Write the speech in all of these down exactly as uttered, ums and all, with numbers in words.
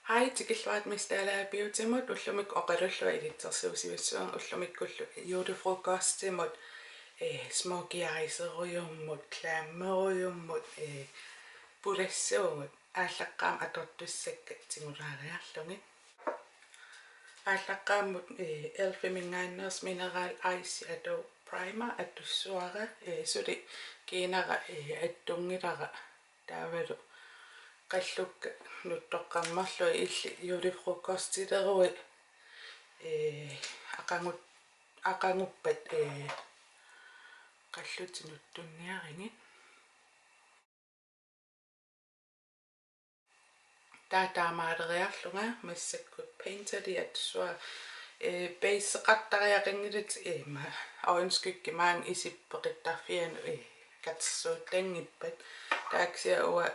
Hej, tikilluarit Miss Dalager Beautymut. Ullumikkut oqalullunga ilitsersuusivissuunga, ullumikkullu julefrokostimut, eh, smoky eyeserujummut, glammerujummut, eh, pulassuugut, aallaqqaammut atortussakka tigulaariarlugit. Aallaqqaammut, eh, elfiminngaanneersoq Mineral Eyeshadow Primer atussavara, eh, suli kiinara, eh, attunngilara. Taavalu qallukka nuttoqqammerlugit, illit julefrokostilerui, ee, aqagut-, aqaguppat, ee, qallutit nuttunniarigit. Taava taamaaleriarlunga massakkut Painterly atussavara, ee, baseqartariaqanngilatit, ee, ma-, øjenskygge maanga isip peqittarfianut, ee, katersuuttanngippat. Taava kisianni uanga,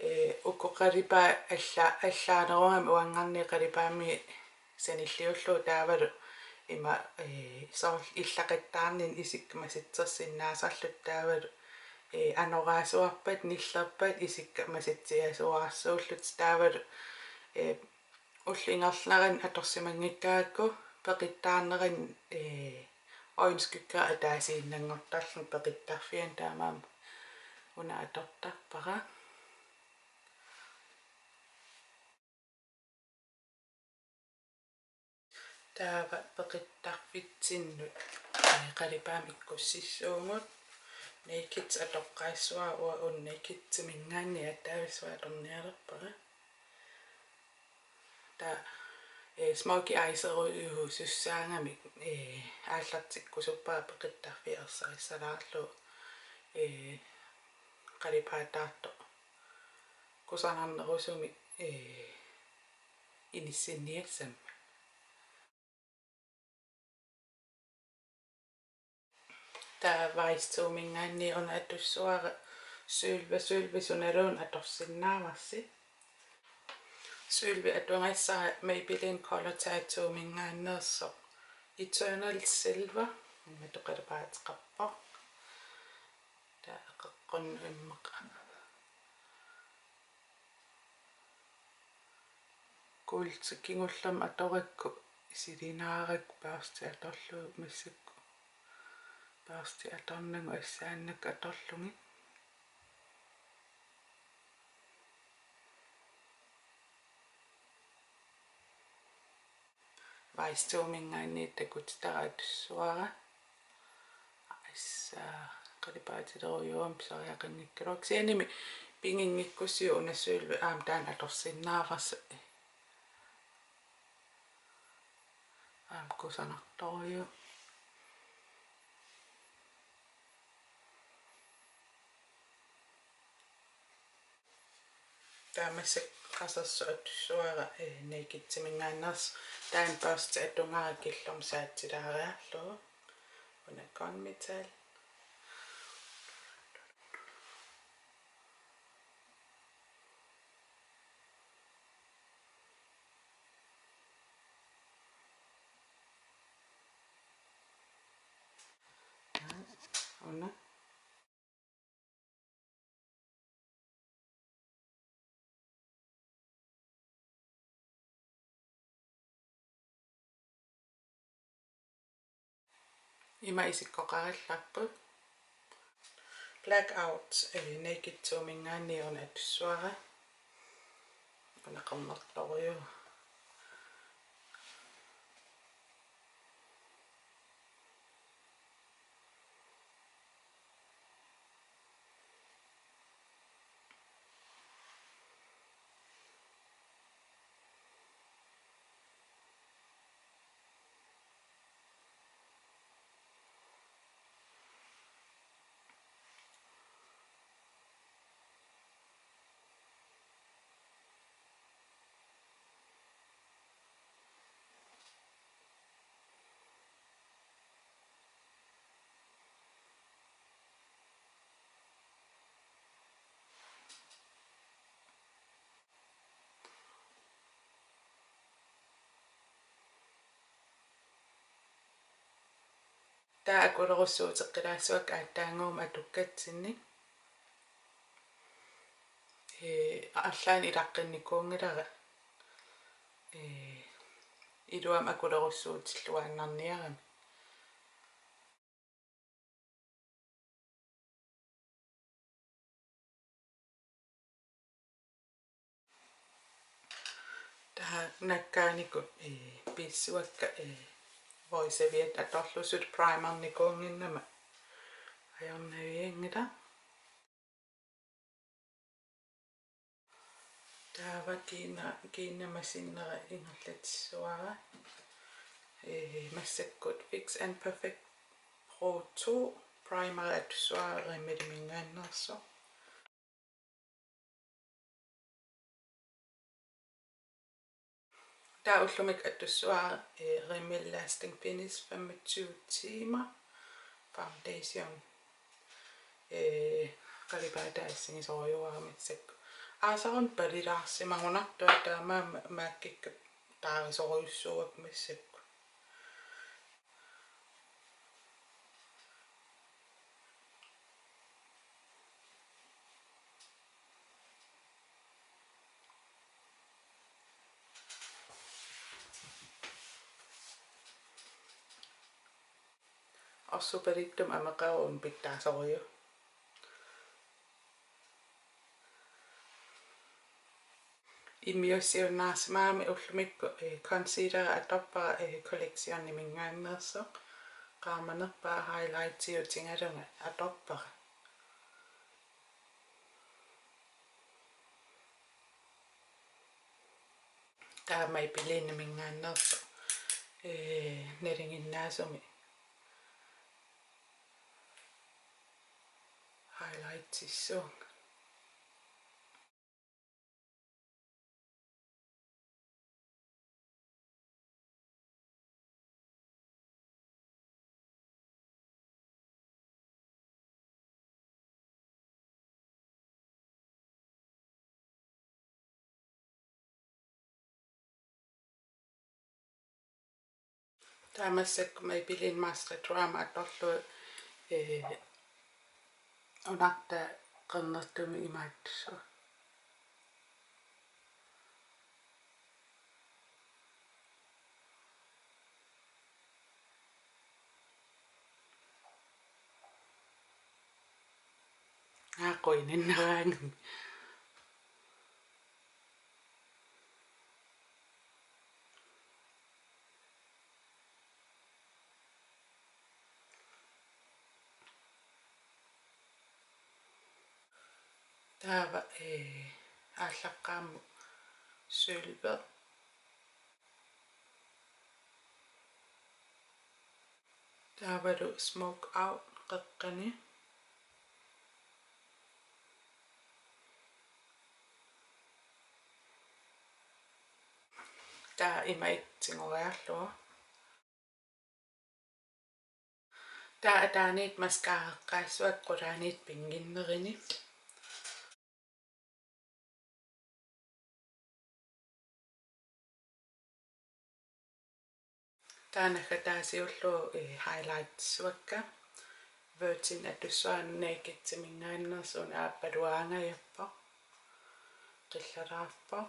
ee, uku qalipaat alla-, allaanerugami uanngaanniit qalipaammi sanilliullugu taavalu ima, ee, soorlu illaqattaarninni isikka masatsersinnaasarlutik taavalu, ee, anoraasuarpat nillerpat isikka masatsiasuarsuullutik taavalu, ee, ullup ingerlanerani atorsimanngikkaangakku peqittaarnerani, ee, øjenskygge ataasiinnanngortarluni peqittarfiani, taamaammat una atortarpara. Taava peqittarfitsinnut, ee, qalipaamik ikkussissuugut. Naked atoqqaassavara, uanga una Nakediminngaanniit ataavissavara, atornialerpara. Taava, ee, smoky eyeserujuusussaagami, ee, aallartikkusuppara peqittarfia ersarissalaarlugu, ee, qalipaataartoq kusanarnerusumik, ee, inissinniassammat. Taava Vice Two-minngaanniit una atussavara, Sølve, Sølve sunaluunniit atorsinnaavarsi. Sølve atugassara Maybelline Color Tattoo-minngaanneersoq Eternal Silver, imatut qalipaateqarpoq. Taava qeqqunnut immaqa kuulti kingullermik atorakku isilinaarakku børsti atorlugu massakkut. Børsti atornagu assaannakkut atorlugit. Vice Two-minngaanniit takutitara atussavara. Assa, qalipaatilerujuugama pisariaqanngikkaluarpoq. Kisiannimi piginngikkussiuk una Sølve aamma taanna atorsinnaavarsi. Aamma kusanartorujuuvoq. Taava massakkut qasersoq atussavara, ee, Nakediminngaanneersoq. Taanna børsti atugara killormut saatsilaariarlugu. Una Gunmetal. Una. Ima isikkoqarallarput. Blackout, eh, Naked Two-minngaanniit una atussavara. Una qernertorujuuvoq. Taava akulerussuuteqqilaassavakka aatsaannguamik atukkatsinnik. Ee, arlaannik ilaqqinnikuunngilara. Ee, iluamik akulerussuutilluaannarniarami. Taava nakkaaniku, ee, pissuakka, ee, Voiceviat atorlusut primernikuunnginnama ajornavianngilaq. Taava kiina-, kiinnama sinnera ingerlatissuara. Ee, massakkut Fix and Perfect Pro to primer atussuara Rimmeliminngaanneersoq. Taava ullumikkut atussuara, ee, Rimmel Lasting Finish femogtyve timer foundation. Ee, qalipaataa assigisorujuara massakkut. Aasarunnut palilaarsimagunartoq taamaammat MAC-ikkut taarisorujussuuakka massakkut. Orsorpaluttumik ameqaruni pitsaasorujuk. Immiussiunnaarsimagami ullumikkut, ee, concealer atorpara, ee, Collectioniminngaanneersoq. Qaamanerpaaq highlightiutigalunga atorpara. Taava Maybellineminngaanneersoq, ee, nalinginnaasumik highlightissuunga. Taava massakkut Maybelline Master Drama atorlugu, ee, unartaa qernertumik imaattussavara. Aa, quinneraangami. Taava, ee, aallaqqaammut sølvi. Taavalu Smoke Out qeqqani. Taava ima itsingoriarlugu. Taava ataaniit mascaraqqaassuakka qulaaniit pinnginnerini. Taava naggataasiullugu, ee, highlightsuakka. Virgin atussuara Nakediminngaanneersoq, una aappaluaangajappoq. Qillaraarpoq.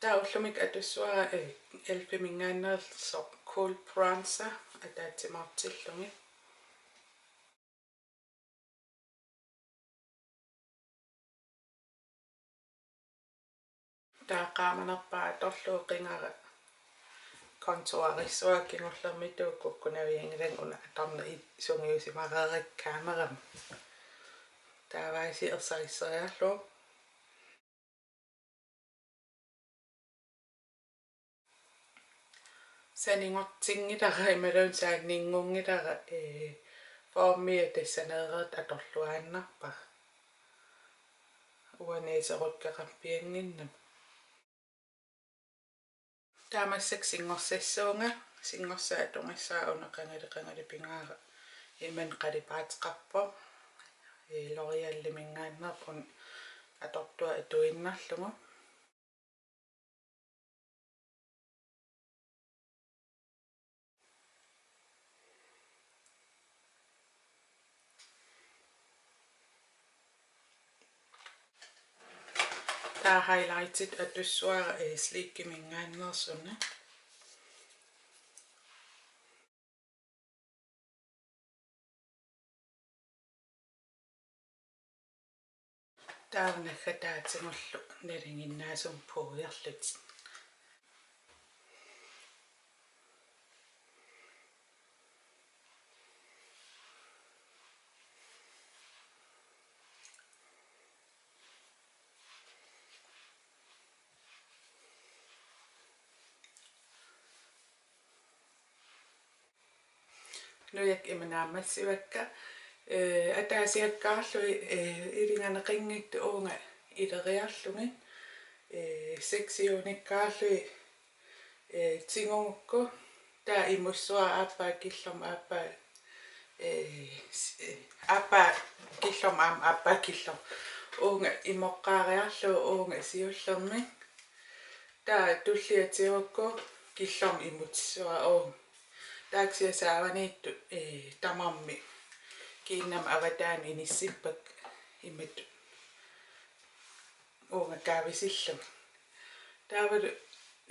Taava ullumikkut atussuara, eh, elfiminngaanneersoq Cool Bronzer ataatsimoortillugit. Taava qaamanerpaaq atorlugu qingara contourissavara, kingullermik kukkunavianngilanga, una atorneq i-, sungiusimareerakku kamerami. Taava aasiit ersarisseriarlugu. Sanigortinngilara imaluunniit saanninngunngilara, ee, formia tassaneereersoq atorluaannarpara. Uanga næserukkeqarpiannginnama. Taava massakkut singorsassuunga, singorsaat atugassara una qangali qangali pigaara, imannak qalipaateqarpoq. Ee, L'Oréaliminngaanneerpoq una atortua atuinnarlugu. Taava highlightit atussavara, eh, Sleekiminngaanneersoq una. Taava naggataatigullu nalinginnaasumik puujarlutit. Nujakka ima naammassivakka, eh, ataasiakkaarlugit, eh, ilinnganeqanngitsut uunga ileriarlugit, eh, sektionikkaarlugit, eh, tigugukku, taava imussavara aappaa killormut aappaa, eh, s-, eh, aappaa killormut aamma aappaa killormut. Uunga imoqqaariarlugu uunga siullermik. Taava tullia tigugukku killormut imutissavara uunga. Taava kisianni saavaniittut, eh, tamarmik kiinnama avataani inissippakka imatut uunga kaavisillugit. Taavalu,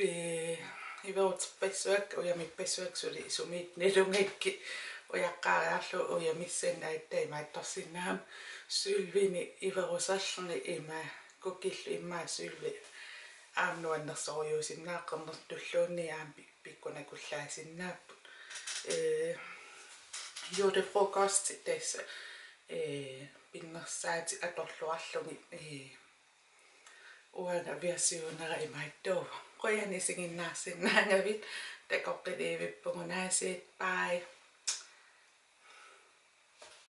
eh, iveruterpassuakka, ujamippassuakka suli sumiittut nalunngikkit, ujaqqaariarlugu ujamissannik aatsaat imaattorsinnaammat sølvini iverusarluni ima kukillu immaqa sølvi aamma nuannersorujussuusinnaavat, qernertulluunniit aamma pi-, pikkunakullaasinnaapput. Eh, julefrokost tassa, eh, pinnersaatit atorluarlugit, eh, uanga versionera imaattuuvoq. Qujanaq isiginnaarsinnaagavit, takoqqiliivippugut aasiit. Bye.